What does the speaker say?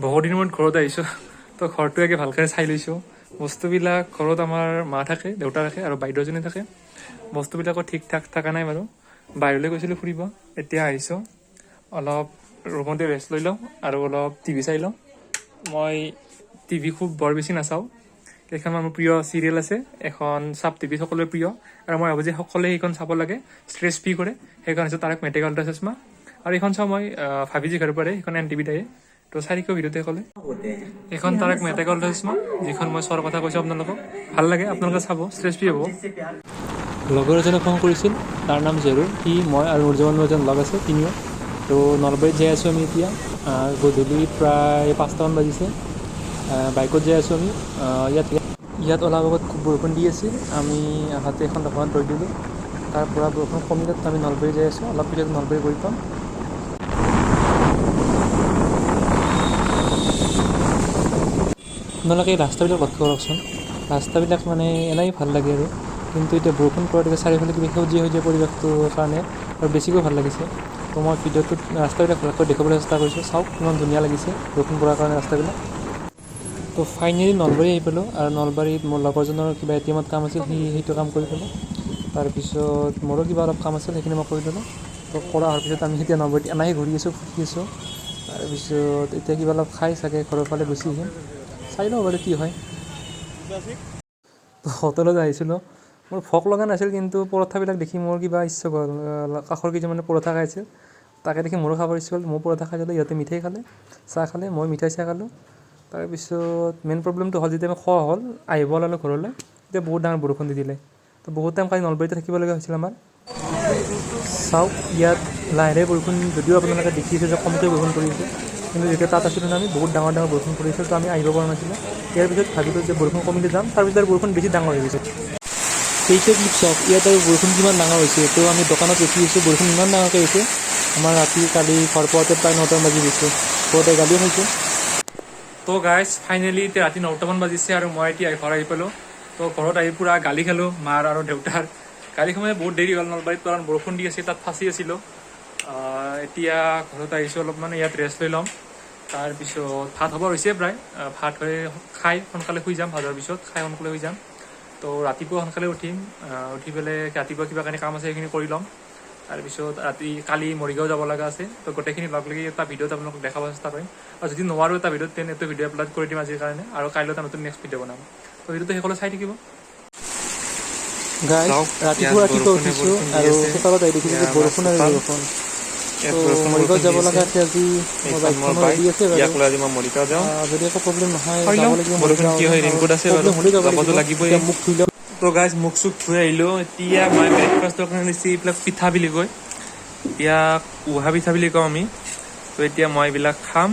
বহুত দিনৰ মূৰত ঘৰত আহিছোঁ, তো ঘৰটো একে ভালকৈ চাই লৈছোঁ। বস্তুবিলাক ঘৰত আমাৰ মা থাকে, দেউতা থাকে আৰু বাইদেউ এজনী থাকে। বস্তুবিলাকো ঠিক ঠাক থকা নাই বাৰু। বাহিৰলৈ গৈছিলোঁ ফুৰিব, এতিয়া আহিছোঁ। অলপ ৰুমতে ৰেষ্ট লৈ লওঁ আৰু অলপ টিভি চাই লওঁ। মই টিভি খুব বৰ বেছি নাচাওঁ। কেইখনমান মোৰ প্ৰিয় চিৰিয়েল আছে। এখন চাব টিভি সকলোৰে প্ৰিয় আৰু মই ভাবোঁ যে সকলোৱে সেইখন চাব লাগে, ষ্ট্ৰেছ ফ্ৰী কৰে। সেইখন হৈছে তাৰক মেহতা কা উল্টা চশমা। আৰু এইখন চাওঁ মই ভাবিজি ঘৰ পাৰে, সেইখন এন টিভিত আহে। তো চাই থাকিব ভিডিঅ'তে ক'লে। এইখন তাৰক মেহতা কা উল্টা চশমা, যিখন মই চোৱাৰ কথা কৈছোঁ আপোনালোকক। ভাল লাগে, আপোনালোকে চাব, ষ্ট্ৰেছ ফ্ৰী হ'ব। লগৰ এজনে ফোন কৰিছিল, তাৰ নাম জেৰুল। সি, মই আৰু নুৰজামান এজন লগ আছে, তিনিও। তো নলবাৰীত যাই আছোঁ আমি এতিয়া। গধূলি প্ৰায় 5টামান বাজিছে। বাইকত যাই আছোঁ আমি। ইয়াত ইয়াত অলপ আগত খুব বৰষুণ দি আছিল। আমি আহাতে এখন দোকানত ৰৈ দিলোঁ। তাৰ পৰা বৰষুণ কমিলত আমি নলবাৰী যাই আছোঁ। অলপ পিছত নলবাৰী গৈ পাম। আপোনালোকে এই ৰাস্তাবিলাক লক্ষ্য কৰকচোন। ৰাস্তাবিলাক মানে এনেই ভাল লাগে আৰু, কিন্তু এতিয়া বৰষুণ পৰাৰ দেখি চাৰিওফালে কিবা সেউজীয়া সেউজীয়া পৰিৱেশটোৰ কাৰণে আৰু বেছিকৈ ভাল লাগিছে। তো মই ভিডিঅ'টোত ৰাস্তাবিলাক ভালকৈ দেখুৱাবলৈ চেষ্টা কৰিছোঁ। চাওক কিমান ধুনীয়া লাগিছে বৰষুণ পৰাৰ কাৰণে ৰাস্তাবিলাক। তো ফাইনেলি নলবাৰী আহি পালোঁ আৰু নলবাৰীত মোৰ লগৰজনৰ কিবা এ টি এমত কাম আছিল, সি সেইটো কাম কৰি পেলাই। তাৰপিছত মোৰো কিবা অলপ কাম আছিল, সেইখিনি মই কৰি ল'লোঁ। তো কৰা হোৱাৰ পিছত আমি এতিয়া নলবাৰীত এনেই ঘূৰি আছোঁ, ফুৰি আছোঁ। তাৰপিছত এতিয়া কিবা অলপ খাই চাগে ঘৰৰ ফালে গুচি আহিম। চাই লওঁ বাৰু কি হয়। তো হোটেলত আহিছিলোঁ, মোৰ ভোক লগা নাছিল, কিন্তু পৰঠাবিলাক দেখি মোৰ কিবা ইচ্ছা গ'ল। কাষৰ কেইজনমানে পৰঠা খাইছিল, তাকে দেখি মোৰো খাবৰ ইচ্ছা গ'ল। ময়ো পৰঠা খাই দিলোঁ। ইহঁতে মিঠাই খালে, চাহ খালে, মই মিঠাই চাহ খালোঁ। তাৰপিছত মেইন প্ৰব্লেমটো হ'ল, যেতিয়া আমি খোৱা হ'ল, আহিব ওলালোঁ ঘৰলৈ, তেতিয়া বহুত ডাঙৰ বৰষুণ দি দিলে। তো বহুত টাইম কালি নলবাৰীতে থাকিব লগা হৈছিল আমাৰ। চাওক, ইয়াত লাহে লাহে বৰষুণ, যদিও আপোনালোকে দেখিছে যে কমকৈ বৰষুণ পৰি আছে, কিন্তু যেতিয়া তাত আছিলোঁ ন আমি, বহুত ডাঙৰ ডাঙৰ বৰষুণ পৰিছিল। তো আমি আহিব পৰা নাছিলোঁ। ইয়াৰ পিছত ভাবিলোঁ যে বৰষুণ কমিলে যাম। তাৰপিছত আৰু বৰষুণ বেছি ডাঙৰ হৈ গৈছে। এইটো ক্লিপ চাওক, ইয়াত আৰু বৰষুণ কিমান ডাঙৰ হৈছে। তো আমি দোকানত ৰখি আছোঁ, বৰষুণ ইমান ডাঙৰকৈ হৈছে। আমাৰ ৰাতি কালি ঘৰ পোৱাতে প্ৰায় 9টামান বাজি গৈছে। ঘৰতে গালিও খাইছোঁ। তো গাইজ, ফাইনেলি এতিয়া ৰাতি 9টামান বাজিছে আৰু মই এতিয়া ঘৰ আহি পালোঁ। তো ঘৰত আহি পূৰা গালি খালোঁ মাৰ আৰু দেউতাৰ। গালি খাই বহুত দেৰি হ'ল নলবাৰীত, কাৰণ বৰষুণ দি আছিল, তাত ফাঁচি আছিলোঁ। এতিয়া ঘৰত আহিছোঁ, অলপমান ইয়াত ৰেষ্ট লৈ ল'ম। তাৰপিছত ভাত হ'ব হৈছে প্ৰায়। ভাত হৈ খাই সোনকালে শুই যাম। ভাত হোৱাৰ পিছত খাই সোনকালে শুই যাম। তো ৰাতিপুৱা সোনকালে উঠিম। উঠি পেলাই ৰাতিপুৱা কিবা কানি কাম আছে, সেইখিনি কৰি ল'ম। তাৰপিছত ৰাতি কালি মৰিগাঁও যাব লগা আছে। তো গোটেইখিনি লগ লাগি এটা ভিডিঅ'ত আপোনালোকক দেখাব চেষ্টা কৰিম। আৰু যদি নোৱাৰোঁ এটা ভিডিঅ'ত, তেনে এইটো ভিডিঅ' আপলোড কৰি দিম আজিৰ কাৰণে আৰু কাইলৈ এটা নতুন নেক্সট ভিডিঅ' বনাম। তো ভিডিঅ'টো শেষলৈ চাই থাকিব। গাইজ, চাওক, ৰাতিপুৱা ইয়াত ৰাতিপুৱা বৰষুণে উঠিছোঁ বৰষুণ দি আৰু আছে। চোতালত আহি দেখিছোঁ যে এয়া আমাৰ বৰষুণ আৰু চোতাল। বৰষুণ। ইয়াত তো বৰষুণ মৰিগাঁৱত বৰষুণ যাব দি লগা আছে। আছে আজি। মোৰ এইখন মোৰ বাইকখনো বাইক। ৰেডি আছে বাৰু। ইয়াক লৈ আজি মই মৰিগাঁও যাওঁ। যদি একো প্ৰব্লেম নহয়, চাই যাব লওঁ লাগিব বৰষুণ কি হয়। মৰিগাঁও। ৰেইনকোট আছে বাৰু, প্ৰব্লেম হ'লেও যাব যাবতো লাগিব। লাগিবই। এতিয়া মুখ ধুই লওঁ। তো গাইজ, মুখ চুখ ধুই আহিলো। এতিয়া মই ব্ৰেকফাষ্টৰ কাৰণে দিছে এইবিলাক পিঠা বুলি কয়, ইয়াক উহা পিঠা বুলি কওঁ আমি। তো এতিয়া মই এইবিলাক খাম।